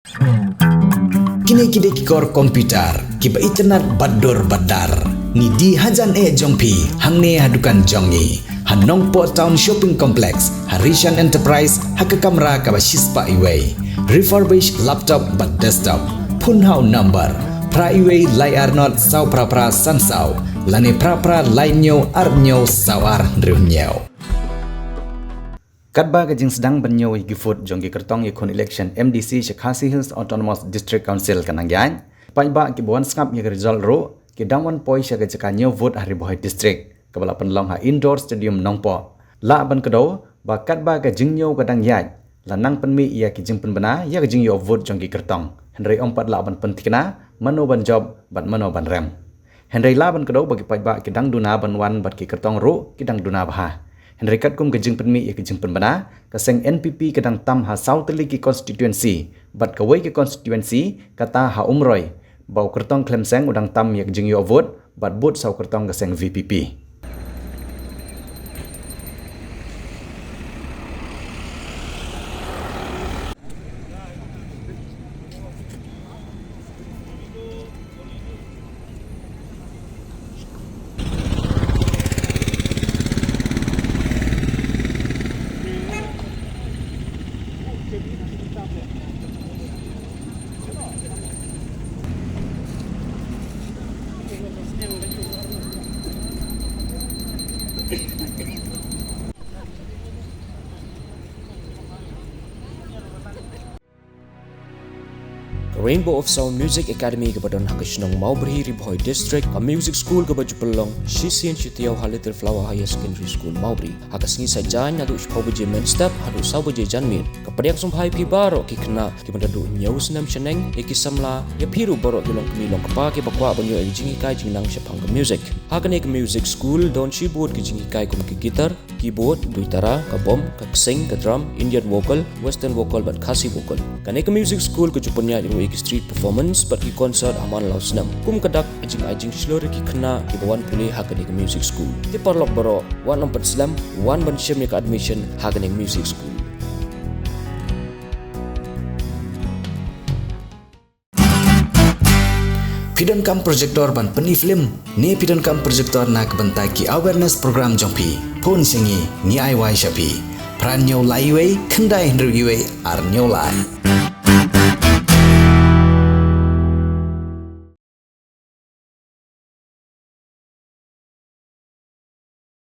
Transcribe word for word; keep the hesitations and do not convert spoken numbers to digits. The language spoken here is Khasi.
Kine ki dei ki kor computer kiba itynnad bad dur bad dar. Ngi die hajan eh jong phi hangne ha dukan jong ngi ha Nongpoh Town Shopping Complex, ha Rishan Enterprise, ha ka kamra kaba shispah iwei. Refurbish laptop bad desktop. Phone ha u number phra iwei lai ar not saw phra phra san saw, lane phra phra lai hynñiew ar hynñiew saw ar hynriew hynñiew. Katba ka jingsdang ban ñiew ïa ki vote jong ki kyrtong ïakhun election M D C sha Khasi Hills Autonomous District Council ka nang ïaid, paidbah kiba wan sngap ïa ka result ruh ki dang wan poi sha ka jaka ñiew vote ha Ri Bhoi District, kaba la pynlong ha Indoor Stadium Nongpoh. Lah ban kdew ba katba ka jingñiew ka dang ïaid, la nang pynmih ïa ki jingpynbna ïa ka jingïoh vote jong ki kyrtong, hynrei ym pat lah ban pynthikna mano ban jop bad mano ban rem. Hynrei lah ban kdew ba ki paidbah ki dang duna ban wan bad ki kyrtong ruh ki dang duna bha. Hynrei katkum ka jingpynmih ïa ka jingpynbna, ka seng N P P ka dang tam ha saw tylli ki constituency, bad kawei ka constituency kata ha Umroi, ba u kyrtong khlem seng u dang tam ïa ka jingïoh vote bad bud saw kyrtong ka seng V P P. Ka Rainbow of Sound Music Academy kaba don ha ka shnong Mawbri, Ri Bhoi District, ka music school kaba ju pynlong shisien shi taïew ha Little Flower Higher Secondary School Mawbri. Ha ka sngi Saitjaiñ naduh shiphew baje mynstep haduh saw baje janmiet. Ka pdiang sngewbha ïa phi baroh ki khynnah kiba naduh hynñiew snem shaneng, ïa ki samla, ïa phi ruh baroh ki longkmie longkpa kiba kwah ban ïoh ïa ka jinghikai jingnang shaphang ka music. Ha kane ka music school don shibun ki jinghikai kum ki guitar, keyboard, duitara, ka bom, ka ksing, ka drum, Indian vocal, western vocal bad Khasi vocal. Kane ka music school ka ju pynïaid ruh ïa ki street performance bad ki concert ha man la u snem. Kum ka dak ka jingai jingshlur ïa ki khynnah kiba wan pule ha kane ka music school. Te paralok baroh, wat nym pynslem, wan ban shim ïa ka admission ha kane ka music school. Phi donkam projector ban pyni film, ne phi donkam projector na ka bynta ki awareness program jong phi? Phone sha ngi, ngi ai wai sha phi. Phra hynñiew lai wei, khyndai hynriew wei, ar hynñiew lai.